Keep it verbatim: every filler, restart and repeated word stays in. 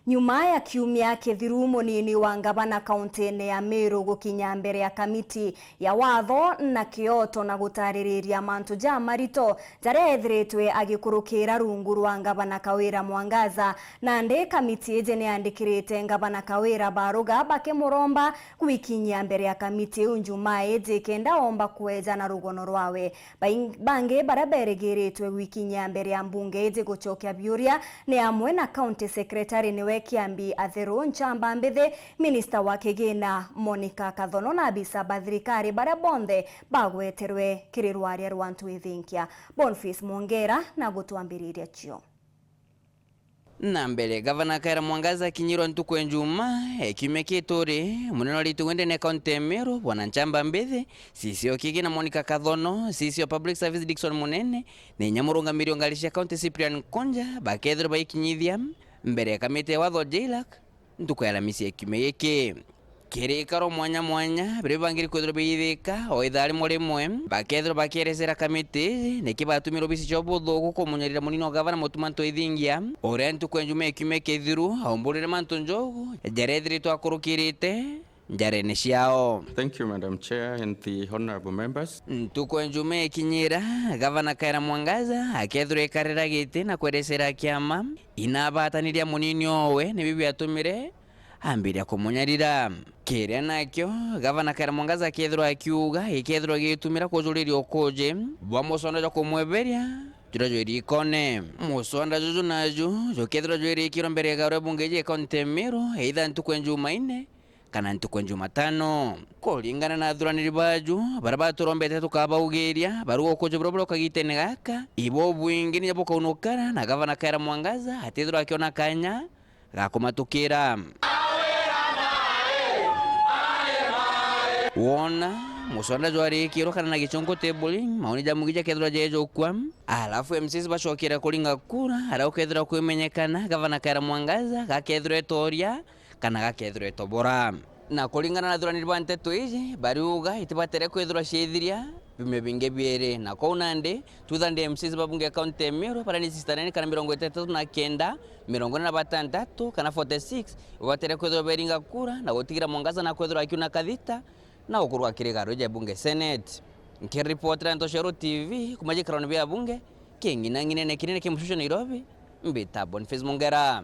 Nyuma ya kiumia kithiru, munini wa ngavana kauntiine ya Meru gukinya mbere ya kamiti ya watho na kioto na gutaririria mantu jamarito jaria ethiritwe agikurukira rungu rwa ngavana Kawira Mwangaza. Nandi kamiti iji niyandikirite ngavana Kawira baruga bakimuromba gwikinyia mbere ya kamiti iu Njumaa iji kenda omba kweja na rugono rwawe. Baing-, bangi baria berigiritwe gwikinyia mbere ya mbunge iji gucokia biuria ni amwe na county secretary niwe Kiambi Atheru, Nchamba Mbithi, minista wa kigina Monica Kathono na abisa ba thirikari baria bonthe bagweterwe kiri rwaria rwa antu ithinkia. Boniface Mwongera na gutwambiriria cio. Na mbere, Gavana Kawira Mwangaza akinyirwa ntuku ya Njumaa, e kiumia kituri, munene wa ritu wende ne kaunti ya Meru, Bwana Nchamba Mbithi, C C wa kigina Monica Kathono, C C wa Public Service Dickson Munene, na inya murungamiri wa ngari cia kaunti Cyprian Konja, bakethirwa baikinyithia mbere ya kamiti ya watho JLAC, ntuku ya Alamisi ya kiumia giki. Kiri ikaro mwanya mwanya biria bibangiri kwithirwa biithika o ithaa rimwe rimwe, bakethirwa bakierecera kamiti iji niki batumire obisi cio buthuku kumunyarira munini wa gavana Mutuma Ntoithingia, uria ntuku ya Njumaa ya kiumia kithiru aumburire mantu njogu jaria ethiritwe akurukirite njarene ciao. Thank you, Madam Chair and the honorable members. Ntuku ya Njumaa ikinyira, Gavana Kawira Mwangaza akethirwa ikarira giti na kwerecera kiama inabataniria munini owe nibi biatumire ambiria kumunyarira. Kiria nakio, Gavana Kawira Mwangaza akethirwa akiuga gikethirwa gitumira kujuriria ukuji bwa musonda jwa kumweberia juria jwi rikone. Musonda juju naju jukethirwa jwirikirwe mbere ya igaro ria bunge iji ya kaunti ya Meru, either ntuku ya Njumaine kana ntuku ya Njumatano. Kuringana na athuraniri baju baria baturombete tukabaugiria, baruga ukuji buria buroka gitene gaka, ibo bwingi ninya bukaunukara na Gavana Kawira Mwangaza atithirwa akiona kanya ga kumatukira. Wona musonda jwarikirwe kana na gichunku tabling, maoni ja mugi jakethirwa jejukwa, alafu M Cs bacokere kuringa kura, aria gukethirwa kwimenyekana Gavana Kawira Mwangaza gakethirwa etoria kana gakethirwa etobora. Na kuringana na athuraniri ba nteto iji, bariuga itibatere kwithirwa ciithiria biumia bingi biiri. Na kwou nandi, two hundred M Cs ba bunge ya kaunti ya Meru, baria ni sixty-nine kana mirongo itatatu na kenda, mirongo ina na batantatu kana forty-six, ibatere kwithirwa beringa kura na gutigira Mwangaza na kwithirwa akiuna kathita na gukurwa kiri garo ja bunge Senate. Nkiripotera Ntoshero T V kuma gikaroni bia bunge king'inang'inene kinene kia mucucio Nairobi, mbita Boniface Mungera.